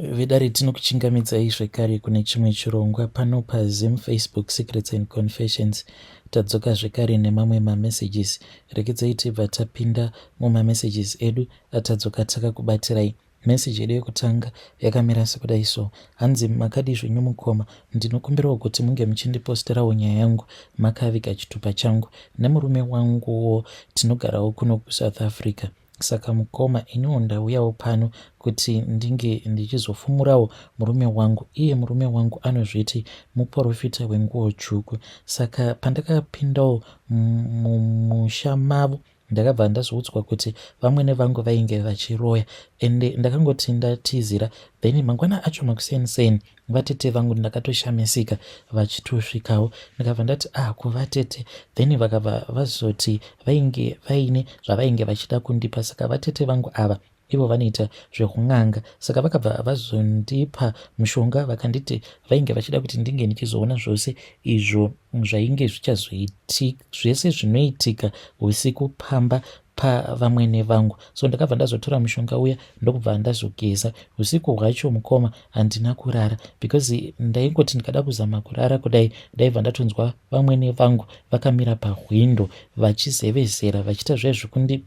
Vedare tinokuchingamidzai zvekare kune chimwe chirongwa pano paZim Facebook Secrets and Confessions. Tadzoka zvekare nemamwe mamessages. Regedzai tibva tapinda mumamessages edu atadzoka takakubatirai. Message yedu yekutanga yakamira sekudai so. Hanzi makadii zvenyu mukoma, ndinokumbirawo kuti munge muchindiposterawo nyaya yangu makaviga chitupa changu. Nemurume wanguwo tinogarawo kuno kuSouth Africa. Saka mukoma iniwo ndauyawo pano kuti ndinge ndichizofumurawo murume wangu. Iye murume wangu anozviti muporofita wenguwo tsvuku. Saka pandakapindawo mumusha mavo ndakabva ndazoudzwa kuti vamwene vangu vainge vachiroya ende ndakangoti ndatizira then mangwana acho makuseni seni Vatete vangu ndakatoshamisika vachitosvikawo ndikabva ndati ah kuvatete then vakabva vazoti vainge vaine zvavainge vachida kundipa saka vatete vangu ava ivo vanoita zvekun'anga saka vakabva vazondipa mushonga vakanditi vainge vachida kuti ndinge ndichizoona zvose izvo zvainge zvichazoitika zvese zvinoitika usiku pamba pavamwene vangu so ndakabva ndazotora mushonga uya ndokubva ndazogeza usiku hwacho mukoma handina kurara because ndaingoti ndikada kuzama kurara kudai ndaibva ndatonzwa vamwene vangu vakamira pahwindo vachizevezera vachiita zviya zvekundi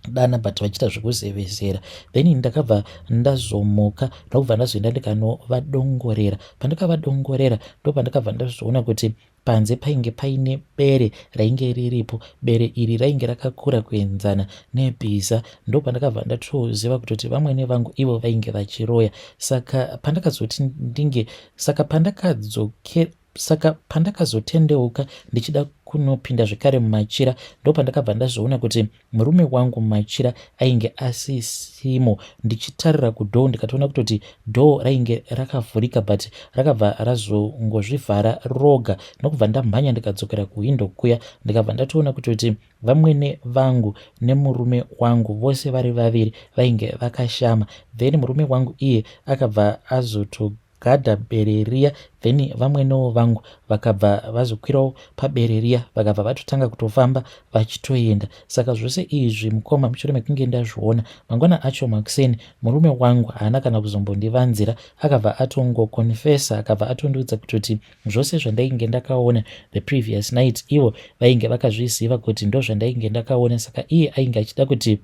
dana but vachiita zvekuzevezera then ndakabva ndazomuka ndokubva ndazoenda ndikanovadongorera pandakavadongorera ndopandakabva ndazoona kuti Panze painge paine bere rainge riripo. Bere iri rainge rakakura kuenzana nebhiza. Ndopandakabva ndatoziva kutoti vamwene vangu ivo vainge vachiroya. Saka pandakazoti ndinge saka pandakadzoke saka pandakazotendeuka ndichida kunopinda zvekare mumachira ndopandakabva ndazoona kuti Murume wangu machira ainge asisimo ndichitarira kudoor ndikatoona kutoti door rainge rakavhurika but rakabva razongozvivhara roga ndokubva ndamhanya ndikadzokera kuhwindo kuya ndikabva ndatoona kutoti vamwene vangu nemurume wangu vose vari vaviri vainge vakashama then murume wangu iye akabva azoto Gadha bere riya then vamwenewo vangu vakabva vazokwirawo pabere riya vakabva vatotanga kutofamba vachitoenda. Saka zvose izvi mukoma mushure mekunge ndazviona mangwana acho makuseni murume wangu haana kana kuzombondivanzira akabva atongoconfessa akabva atondiudza kutoti zvose zvandainge ndakaona the previous night ivo vainge vakazviziva kuti ndozvandainge ndakaona saka iye ainge achida kuti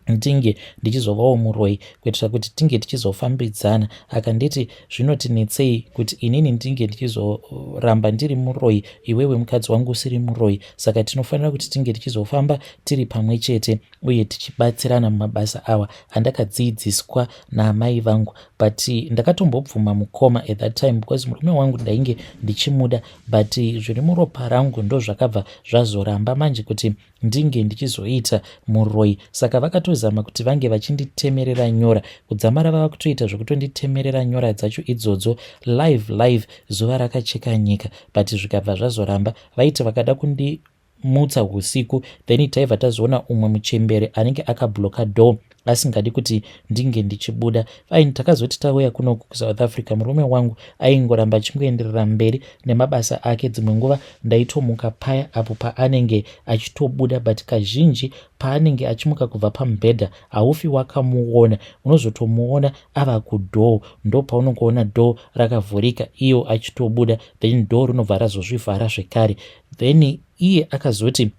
ndinge ndichizovawo muroyi kuitira kuti tinge tichizofambidzana. Akanditi zvinotinetsei kuti inini ndinge ndichizoramba ndiri muroyi iwewe mukadzi wangu usiri muroyi saka tinofanira kuti tinge tichizofamba tiri pamwe chete uye tichibatsirana mumabasa awa andakadziidziswa naamai vangu but ndakatombobvuma mukoma at that time because murume wangu ndainge ndichimuda but zviri muropa rangu ndozvakabva zvazoramba manje kuti ndinge ndichizoita muroyi saka vakatozama kuti vange vachinditemerera nyora kudzamara vava kutoita zvekutonditemerera nyora dzacho idzodzo live live zuva rakacheka nyika but zvikabva zvazoramba vaiti vakada kundimutsa usiku then taibva tazoona umwe muchembere anenge akabloka door asingadi kuti ndinge ndichibuda fine takazoti tauya kuno kusouth africa murume wangu aingoramba achingoenderera mberi nemabasa ake dzimwe nguva ndaitomuka paya apo paanenge achitobuda but kazhinji paanenge achimuka kubva pamubhedha haufi wakamuona unozotomuona ava kudoor ndopaunongoona door rakavhurika iyo achitobuda then door rinobva razozvivhara zvekare then iye akazoti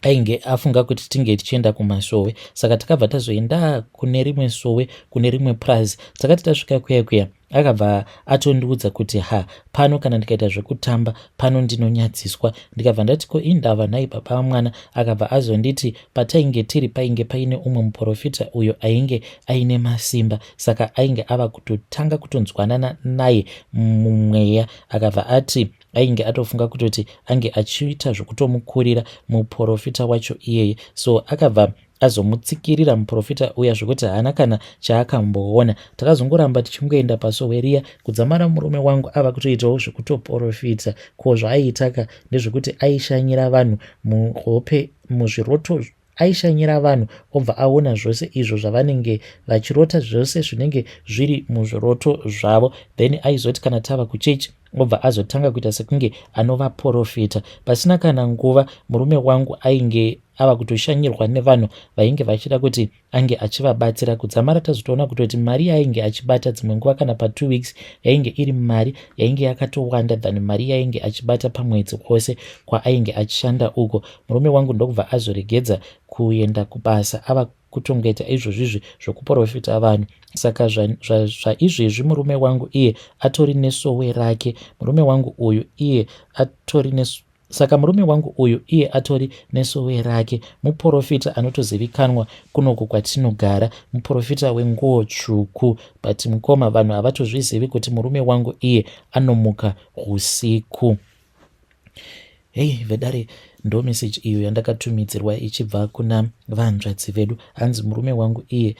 ainge afunga kuti tinge tichienda kumasowe saka takabva tazoenda kune rimwe sowe kune rimwe purazi takati tasvika kuya kuya akabva atondiudza kuti ha pano kana ndikaita zvekutamba pano ndinonyadziswa ndikabva ndati ko indava nhai baba vamwana akabva azonditi patainge tiri painge paine umwe muprofita uyo ainge aine masimba saka ainge ava kutotanga kutonzwanana naye mumweya akabva ati Ainge atofunga kutoti ange achiita zvekutomukurira muporofita wacho iyeye so akabva azomutsikirira muporofita uya zvekuti haana kana chaakamboona. Takazongoramba tichingoenda pasowe riya kudzamara murume wangu ava kutoitawo zvekutoporofita. Ko zvaaiitaka ndezvekuti aishanyira vanhu muhope muzviroto Aishanyira vanhu obva aona zvose izvo zvavanenge vachirota zvose zvinenge zviri muzviroto zvavo then aizoti kana tava kuchechi obva azotanga kuita sekunge anovaporofita. Pasina kana nguva murume wangu ainge ava kutoshanyirwa nevanhu vainge vachida kuti ange achivabatsira. Kudzamara tazotoona kutoti mari yaainge achibata dzimwe nguva kana pa2 weeks yainge iri mari yainge yakatowanda than mari yainge achibata pamwedzi kwose kwaainge achishanda uko. Murume wangu ndokubva azoregedza kuenda kubasa, ava kutongoita izvozvizvi zvokuprofita vanhu. Saka zvaizvezvi murume wangu iye atori nesowe rake. Murume wangu uyu iye atori Saka murume wangu uyu iye atori nesowe rake, muprofita anotozivikanwa kunoku kwatinogara, muprofita wenguo tsvuku. But mukoma, vanhu havatozvizivi kuti murume wangu iye anomuka usiku. Hei vedare, ndo message iyo yandakatumidzirwa ichibva kuna vanzvadzi vedu. Hanzi murume wangu iye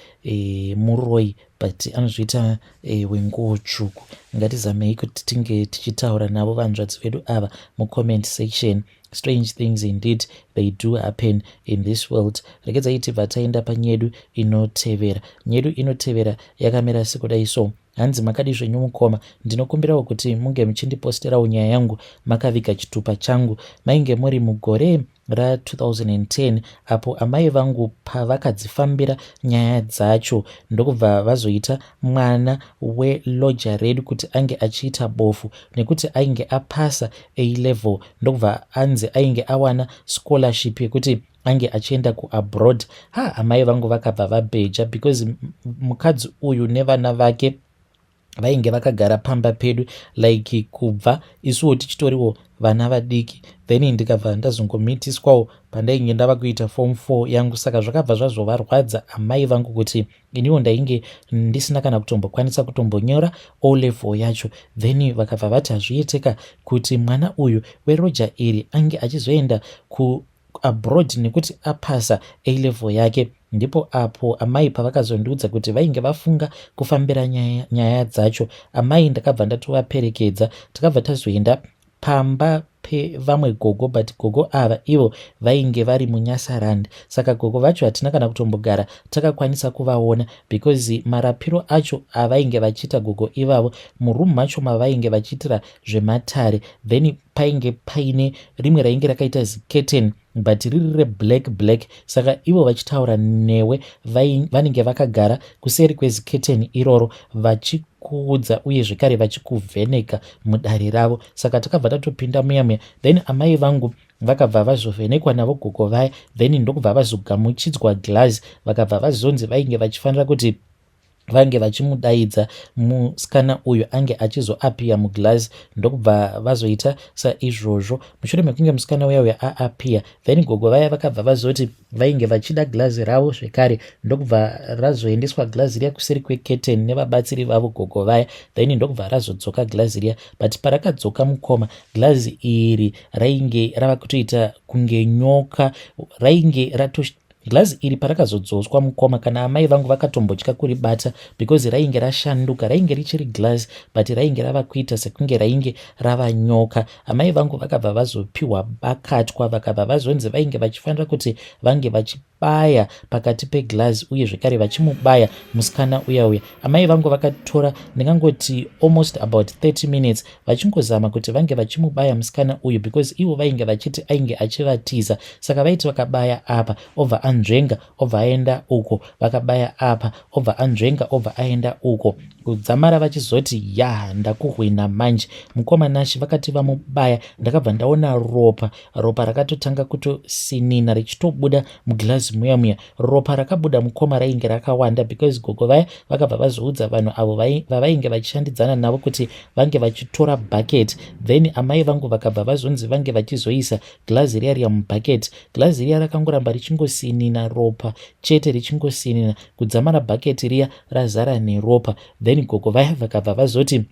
muroi, but anozviita wenguo tsvuku. Ngatizamei kuti tinge tichitaura navo vanzvadzi vedu ava mucomment section. Strange things indeed, they do happen in this world. Regedzai tibva taenda panyedu inotevera. Nyedu inotevera yakamira sekudai so. Hanzi, "Makadi zvenyu mukoma? Ndinokumbirawo kuti munge muchindiposterawo nyaya yangu makaviga chitupa changu. Mainge muri mugore ra2010 apo amai vangu pavakadzifambira nyaya dzacho, ndokubva vazoita mwana welodger redu kuti ange achiita bofu nekuti ainge apasa A level, ndokubva anzi ainge awana scholarship yekuti ange achienda kuabroad. Ha, amai vangu vakabva vabheja because mukadzi uyu nevana vake vainge vakagara pamba pedu like kubva isuwo tichitoriwo vana vadiki. Then ndikabva ndazongomitiswawo pandainge ndava kuita form 4 yangu. Saka zvakabva zvazovarwadza amai vangu kuti iniwo ndainge ndisina kana kutombokwanisa kutombonyora O level yacho. Then vakabva vati hazviiteka kuti mwana uyu weroja iri ange achizoenda kuabroad nekuti apasa A level yake. Ndipo apo amai pavakazondiudza kuti vainge vafunga kufambira nyaya dzacho. Amai ndakabva ndatovaperekedza, takabva tazoenda pamba pevamwe gogo, but gogo ava ivo vainge vari muNyasarand. Saka gogo vacho hatina kana kutombogara takakwanisa kuvaona because marapiro acho avainge vachiita gogo ivavo, murumu macho mavainge vachiitira zvematare, then painge paine rimwe rainge rakaita ziketen but riri reblack black. Saka ivo vachitaura newe, vanenge vakagara kuseri kweziketeni iroro vachikuudza uye zvekare vachikuvheneka mudare ravo. Saka takabva tatopinda muya muya, then amai vangu vakabva vazovhenekwa navo gogo vaya, then ndokubva vazogamuchidzwa glass. Vakabva vazonzi vainge vachifanira kuti vange vachimudaidza musikana uyu ange achizoappear muglass. Ndokubva vazoita saizvozvo. Mushure mekunge musikana uya uya aappear, then gogo vaya vakabva vazoti vainge vachida glazi ravo zvekare, ndokubva razoendeswa glazi riya kuseri kweketen nevabatsiri vavo gogo vaya. Then ndokubva razodzoka glazi riya, but parakadzoka mukoma, glazi iri rainge rava kutoita kunge nyoka. Rainge rato Girazi iri parakazodzoswa mukoma, kana amai vangu vakatombotya kuribata because rainge rashanduka. Rainge richiri glass, but rainge rava kuita sekunge rainge rava nyoka. Amai vangu vakabva vazopiwa bakatwa, vakabva vazonzi vainge vachifanira kuti vange vachibaya pakati peglass uye zvekare vachimubaya musikana uya uya. Amai vangu vakatora ndingangoti almost about 30 minutes vachingozama kuti vange vachimubaya musikana uyu, because ivo vainge vachiti ainge achivatiza. Saka vaiti vakabaya apa, obva anzvenga, obva aenda uko. Vakabaya apa, obva anzvenga, obva aenda uko, kudzamara vachizoti, "Ya, ndakuhwina manje." Mukoma Nashi, vakati vamubaya, ndakabva ndaona ropa. Ropa rakatotanga kutosinina richitobuda mugirazi muya muya. Ropa rakabuda mukoma rainge rakawanda because gogo vaya vakabva vazoudza vanhu avo vavainge vachishandidzana navo kuti vange vachitora bucket. Then amai vangu vakabva vazonzi vange vachizoisa girazi riya riya mubucket. Girazi riya rakangoramba richingosinina ropa chete, richingosinina kudzamara bucket riya razara neropa. Then gogo vaya vakabva vazoti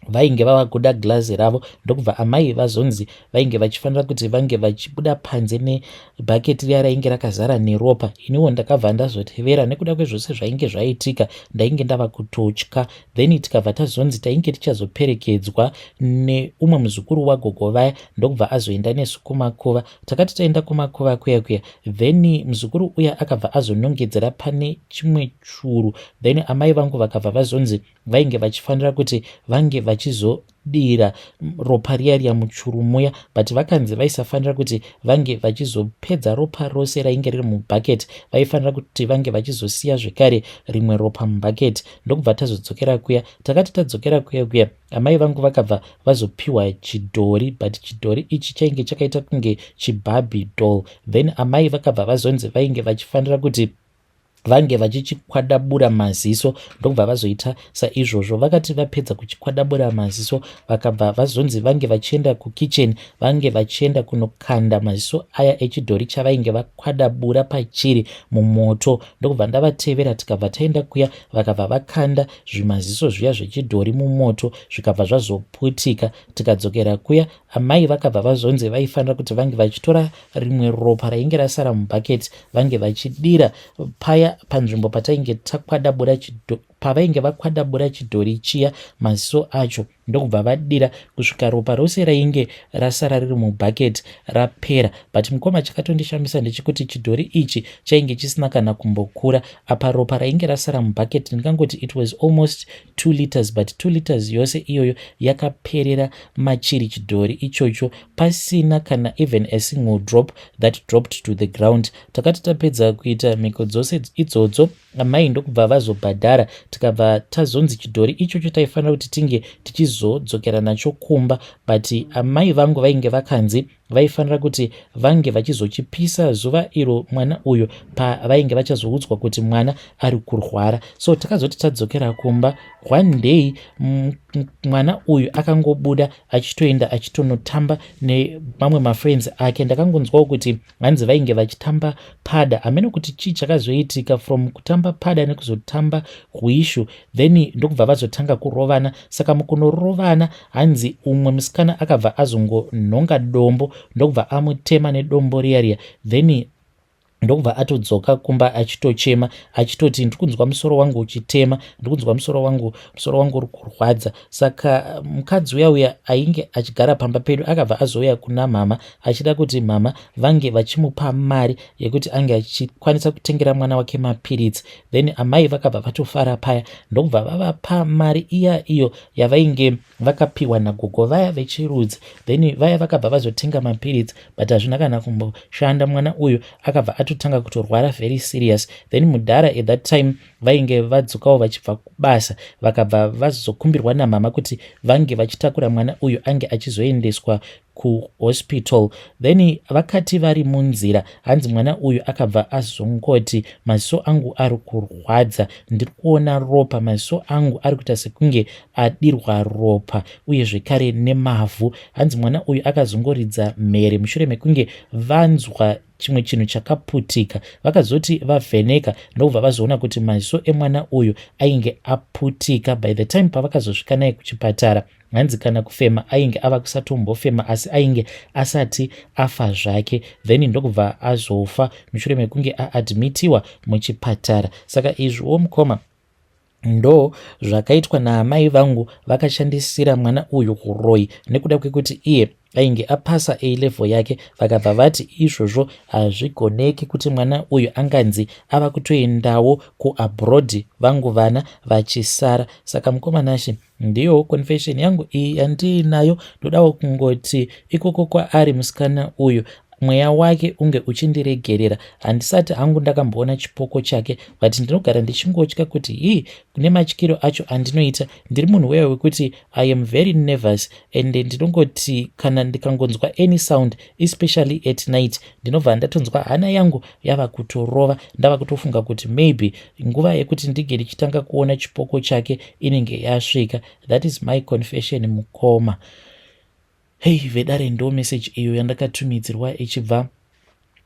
vainge vava kuda girazi ravo, ndokubva amai vazonzi vainge vachifanira kuti vange vachibuda panze nebhaketi riya rainge rakazara neropa. Iniwo ndakabva ndazotevera nekuda kwezvose zvainge zvaitika, ndainge ndava kutotya. Then tikabva tazonzi tainge tichazoperekedzwa neumwe muzukuru wagogo vaya, ndokubva azoenda nesu kumakuva. Takati taenda kumakuva kuya kuya, then muzukuru uya akabva azonongedzera pane chimwe churu. Then amai vangu vakabva vazonzi vainge vachifanira kuti vange vachizodira ropa riya riya muchuru muya, but vakanzi vaisafanira kuti vange vachizopedza ropa rose rainge riri mubhaketi. Vaifanira kuti vange vachizosiya zvekare rimwe ropa mubhaketi. Ndokubva tazodzokera kuya. Takati tadzokera kuya kuya, amai vangu vakabva vazopiwa chidhori, but chidhori ichi chainge chakaita kunge chiBarbie doll. Then amai vakabva vazonzi vainge vachifanira kuti vange vachichikwadabura maziso. Ndokubva vazoita saizvozvo. Vakati vapedza kuchikwadabura maziso, vakabva vazonzi vange vachienda kukicheni, vange vachienda kunokanda maziso aya echidhori chavainge vakwadabura pachiri mumoto. Ndokubva ndavatevera, tikabva taenda kuya. Vakabva vakanda zvimaziso zviya zvechidhori mumoto, zvikabva zvazoputika. Tikadzokera kuya, amai vakabva vazonzi vaifanira kuti vange vachitora rimwe ropa rainge rasara mubhaketi, vange vachidira paya panzvimbo patainge takwadabura, pavainge vakwadabura chidhori chiya maziso acho. Ndokubva vadira kusvika ropa rose rainge rasara riri mubhaketi rapera. But mukoma, chakatondishamisa ndechekuti chidhori ichi chainge chisina kana kumbokura. Apa ropa rainge rasara mubhaketi, ndingangoti it was almost 2 liters, but 2 liters yose iyoyo yakaperera machiri chidhori ichocho, pasina kana even a single drop that dropped to the ground. Takati tapedza kuita mhiko dzose idzodzo, amai ndokubva vazobhadhara. Tikabva tazonzi chidhori ichocho taifanira kuti tinge tichizodzokera nacho kumba, but amai vangu vainge vakanzi vaifanira kuti vange vachizochipisa zuva iro mwana uyu pavainge vachazoudzwa kuti mwana ari kurwara. So takazoti tadzokera kumba, one day mwana uyu akangobuda achitoenda achitonotamba nemamwe mafriends ake. Ndakangonzwawo kuti hanzi vainge vachitamba pada. Hamene kuti chii chakazoitika from kutamba pada nekuzotamba hwishu, then ndokubva vazotanga kurovana. Saka mukunorovana, hanzi umwe musikana akabva azongonhonga dombo, ndokubva amutema nedombo riya riya. Then ndokubva atodzoka kumba achitochema, achitoti, "Ndiri kunzwa musoro wangu uchitema, ndiri kunzwa musoro wangu, musoro wangu uri kurwadza." Saka mukadzi uya uya ainge achigara pamba pedu akabva azouya kuna mama achida kuti mama vange vachimupa mari yekuti ange achikwanisa kutengera mwana wake mapiritsi. Then amai vakabva vatofara paya, ndokubva vavapa mari iya iyo yavainge vakapiwa nagogo vaya vechirudzi. Then vaya vakabva vazotenga mapiritsi, but hazvina kana kumboshanda. Mwana uyu akabva atotanga kutorwara very serious. Then mudhara at that time vainge vadzokawo vachibva kubasa, vakabva vazokumbirwa namama kuti vange vachitakura mwana uyu ange achizoendeswa kuhospital. Then vakati vari munzira, hanzi mwana uyu akabva azongoti, "Maziso angu ari kurwadza, ndiri kuona ropa, maziso angu ari kuita sekunge adirwa ropa uye zvekare nemavhu." Hanzi mwana uyu akazongoridza mhere mushure mekunge vanzwa chimwe chinhu chakaputika. Vakazoti vavheneka, ndokubva vazoona kuti maziso emwana uyu ainge aputika. By the time pavakazosvika naye kuchipatara, hanzi kana kufema ainge ava kusatombofema, asi ainge asati afa zvake. Then ndokubva azofa mushure mekunge aadmitiwa muchipatara. Saka izviwo, mukoma, ndo zvakaitwa naamai vangu. Vakashandisira mwana uyu uroyi nekuda kwekuti iye ainge apasa A level yake. Vakabva vati izvozvo hazvigoneki kuti mwana uyu anganzi ava kutoendawo kuabroad, vangu vana vachisara. Saka mukoma Nashe, ndiyo confession yangu iyi yandiinayo. Ndodawo kungoti ikoko kwaari musikana uyu, mweya wake unge uchindiregerera. Handisati hangu ndakamboona chipoko chake, but ndinogara ndichingotya kuti hii, kune matyiro acho andinoita. Ndiri munhu weya wekuti I am very nervous, and ndinongoti kana ndikangonzwa any sound, especially at night, ndinobva ndatonzwa hana yangu yava kutorova, ndava kutofunga kuti maybe nguva yekuti ndinge ndichitanga kuona chipoko chake inenge yasvika. That is my confession, mukoma. Hei vedare, ndo message iyo yandakatumidzirwa ichibva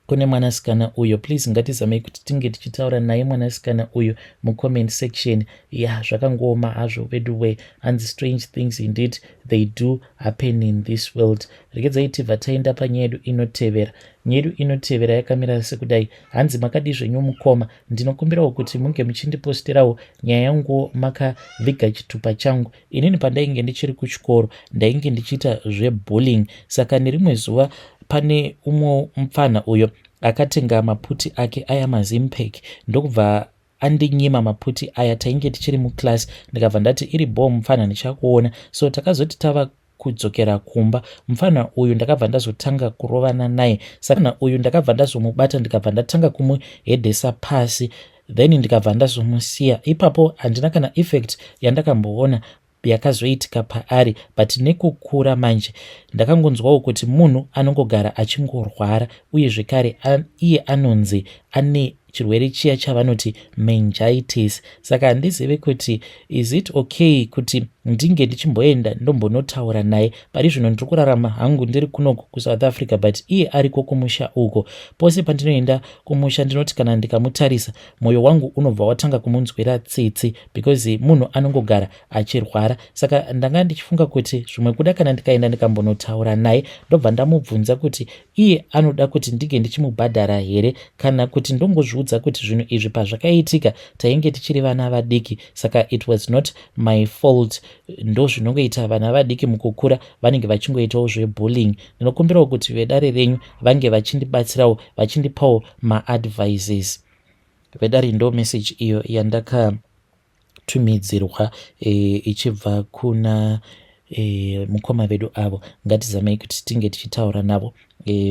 kune mwanasikana uyo. Please, ngatizamei kuti tinge tichitaura naye mwanasikana uyo mucomment section. Ya, zvakangooma hazvo veduwe. Hanzi, "Strange things indeed, they do happen in this world." Regedzai tibva taenda panyaya yedu inotevera. Nyaya yedu inotevera yakamira sekudai. Hanzi, "Makadi zvenyu mukoma? Ndinokumbirawo kuti munge muchindiposterawo nyaya yanguwo makaviga chitupa changu. Inini pandainge ndichiri kuchikoro, ndainge ndichiita zvebowling. Saka nerimwe zuva pane umwe mupfana uyo akatenga maputi ake aya maZimpack, ndokubva andinyima maputi aya. Tainge tichiri muclass, ndikabva ndati iri bho mupfanha, ndichakuona. So takazoti tava kudzokera kumba, mupfanha uyu ndakabva ndazotanga kurovana naye. Saka uyu ndakabva ndazomubata, ndikabva ndatanga kumuhedhesa pasi, then ndikabva ndazomusiya ipapo. Handina kana effect yandakamboona yakazoitika paari, but nekukura manje ndakangonzwawo kuti munhu anongogara achingorwara, uye zvekare iye anonzi ane chirwere chiya chavanoti meningitis. Saka handizivi kuti is it okay kuti ndinge ndichimboenda ndombonotaura naye. Pari zvino ndiri kurarama hangu ndiri kunoku kuSouth Africa, but iye ariko kumusha uko. Pose pandinoenda kumusha, ndinoti kana ndikamutarisa, mwoyo wangu unobva watanga kumunzwira tsitsi because munhu anongogara achirwara. Saka ndanga ndichifunga kuti zvimwe kuda kana ndikaenda ndikambonotaura naye, ndobva ndamubvunza kuti iye anoda kuti ndinge ndichimubhadhara here, kana kuti ndongozviudza kuti zvinhu izvi pazvakaitika tainge tichiri vana vadiki, saka it was not my fault. Ndo zvinongoita vana vadiki mukukura, vanenge vachingoitawo zvebullying. Ndinokumbirawo kuti vedare renyu vange vachindibatsirawo, vachindipawo maadvices. Vedare, ndo message iyo yandakatumidzirwa ichibva kuna mukoma vedu avo. Ngatizamei kuti tinge tichitaura navo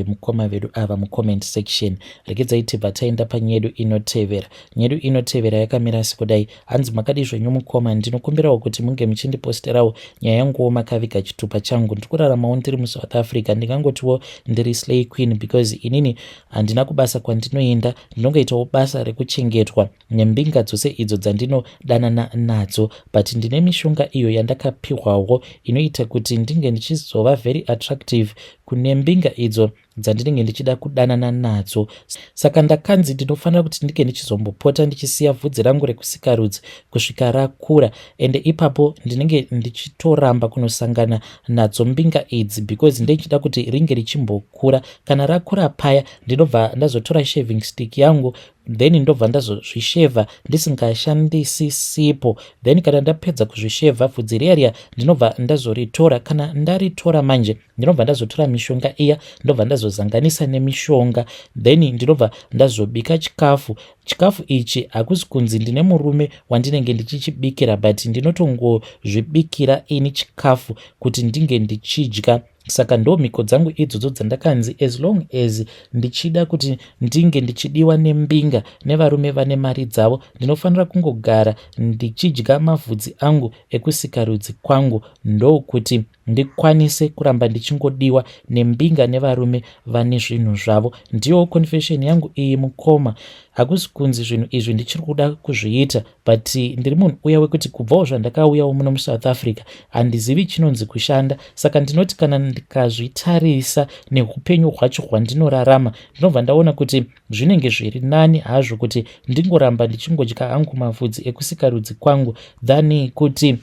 mukoma vedu ava mucomment section. Regedzai tibva taenda panyedu inotevera. Nyedu inotevera yakamira sekudai. Hanzi, "Makadi zvenyu mukoma? Ndinokumbirawo kuti munge muchindiposterawo nyaya yanguwo makaviga chitupa changu. Ndiri kuraramawo ndiri muSouth Africa. Ndingangotiwo ndiri slay queen because inini handina kubasa kwandinoenda. Ndinongoitawo basa rekuchengetwa nembinga dzose idzo dzandinodanana nadzo, but ndine mishonga iyo yandakapihwawo inoita kuti ndinge ndichizova very attractive kune mbinga idzo dzandinenge ndichida kudanana nadzo. Saka ndakanzi ndinofanira kuti ndinge ndichizombopota ndichisiya bvudzi rangu rekusikarudzi kusvika rakura, ende ipapo ndinenge ndichitoramba kunosangana nadzo mbinga idzi because ndechida kuti ringe richimbokura. Kana rakura paya, ndinobva ndazotora shaving stick yangu, then ndobva ndazozvishevha ndisingashandisi sipo. Then kana ndapedza kuzvishevha bvudzi riya riya, ndinobva ndazoritora. Kana ndaritora manje, ndinobva ndazotora mishonga iya, ndobva ndazozanganisa nemishonga, then ndinobva ndazobika chikafu. Chikafu ichi hakusi kunzi ndine murume wandinenge ndichichibikira, but ndinotongozvibikira ini chikafu kuti ndinge ndichidya. Saka ndo mhiko dzangu idzodzo dzandakanzi as long as ndichida kuti ndinge ndichidiwa nembinga nevarume vane mari dzavo, ndinofanira kungogara ndichidya mavhudzi angu ekusikarudzi kwangu, ndokuti ndikwanise kuramba ndichingodiwa nembinga nevarume vane zvinhu zvavo. Ndiyo confession yangu iyi mukoma. Hakusi kunzi zvinhu izvi ndichiri kuda kuzviita, but ndiri munhu uya wekuti kubvawo zvandakauyawo muno muSouth Africa handizivi chinonzi kushanda. Saka ndinoti kana ndikazvitarisa neupenyu hwacho hwandinorarama, ndinobva ndaona kuti zvinenge zviri nani hazvo kuti ndingoramba ndichingodya hangu mavhudzi ekusikarudzi kwangu than kuti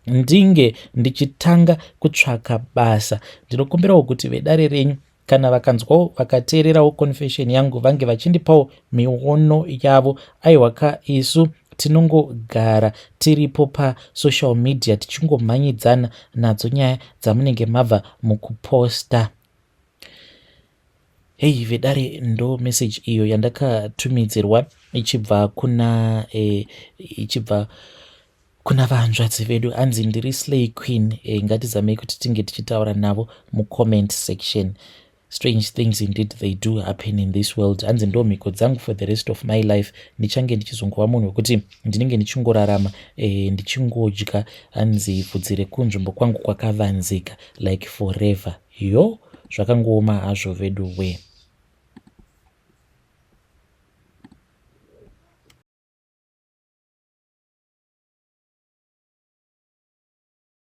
ndinge ndichitanga kutsvaka basa. Ndinokumbirawo kuti vedare renyu kana vakanzwawo, vakateererawo confession yangu, vange vachindipawo miono yavo. Aiwa ka, isu tinongogara tiripo pasocial media tichingomhanyidzana nadzo nyaya dzamunenge mabva mukuposta." Hei vedare, ndo message iyo yandakatumidzirwa ichibva kuna vanzvadzi vedu. Hanzi ndiri slay queen. Ngatizamei kuti tinge tichitaura navo mucomment section. Strange things indeed, they do happen in this world. Hanzi ndo mhiko dzangu for the rest of my life, ndichange ndichizongova munhu wekuti ndinenge ndichingorarama ndichingodya, hanzi, bvudzi rekunzvimbo kwangu kwakavanzika, like forever. Yo, zvakangooma hazvo vedu we.